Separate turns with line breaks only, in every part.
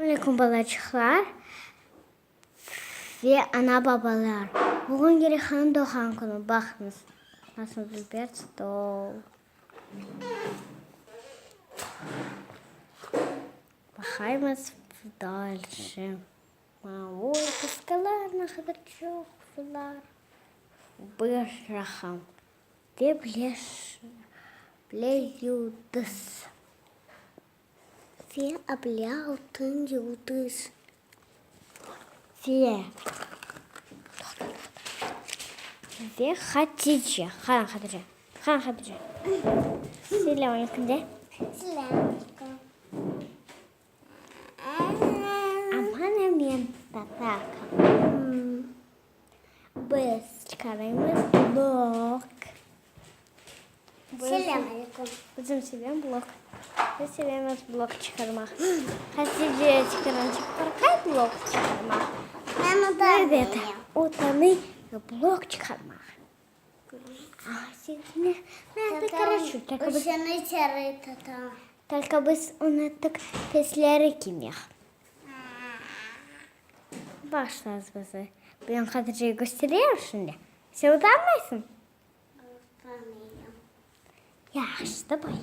Aleyküm balaçıqlar ve ana-babalar! Bugün Gereyhanıñ doğğan künü. Baqıñız, nasıl dülber stol. Baqaymız dalşe. Oy, qısqalar ne qadar çoq bular. Bir raqam ve bile yıldız. Ve able altın yıldız. Ve ve Hatice. Qara Hatice. Qara Hatice. Selâm aleyküm de.
Selâm aleyküm.
Aman men tatarkam. Biz çıqaraymız blok.
Selâm aleyküm.
Bizim sevem blok. Biz sevemiz blok çıqarmaq. Hatice çıqaran çıqarqay blok çıqarmaq.
Men utanayım.
Evet, utanay blok çıqarmaq. Tolko biz unuttıq pesleri kiymek. Bağışlañız bizi. Ben Hatice'ye göstereyim şimdi. Sen utanmaysıñ?
Utanıyorum.
Yahşı, davay.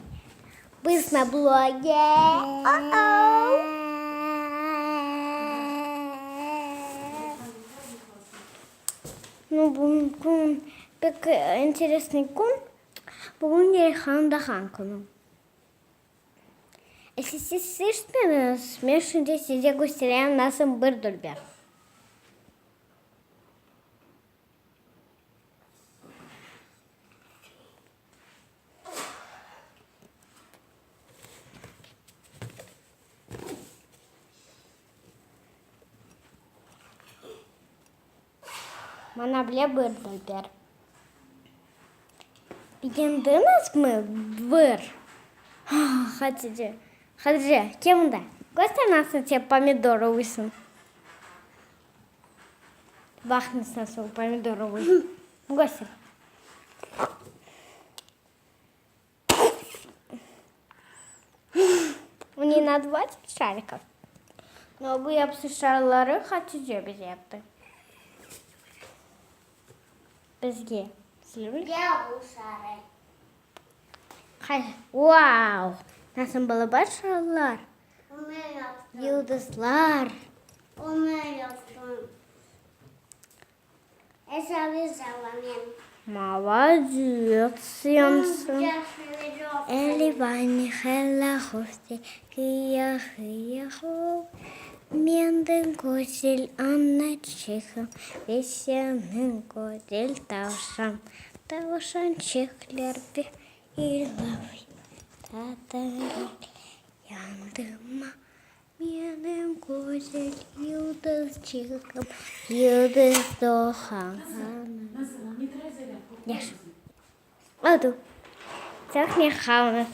Biz na bloge. O-o! Nu, bugün kün pek interesnıy kün. Bugün Gereyhan doğğan künü. Esi siz eşitmediñiz, men şimdi size göstereyim nasıl bir dülber. Mana bile bir dülber. Begendiñizmi? Bir. Hatice, Hatice, kel mında, köster nasıl sen pomidorovuysıñ. Baqıñız nasıl pomidorovuy. Köster. Mne na 20 şarikov. No bu yapsı şarları Hatice bize yaptı. Bizge.
Ya bu şarı.
Vau! Nasıl balaban şarlar.
Onu yaptım.
Yıldızlar.
Onu yaptım.
Molodets sensin. Elivani hella hofte hıya hıya hop. Mendin güzel anaçığım ve seniñ güzel tavşan. Tavşançıqlar bir ilav tatarı yandıma. Menim güzel yıldızçığım, yıldız doğan. Yaş. Oldu. Çoq mehramız.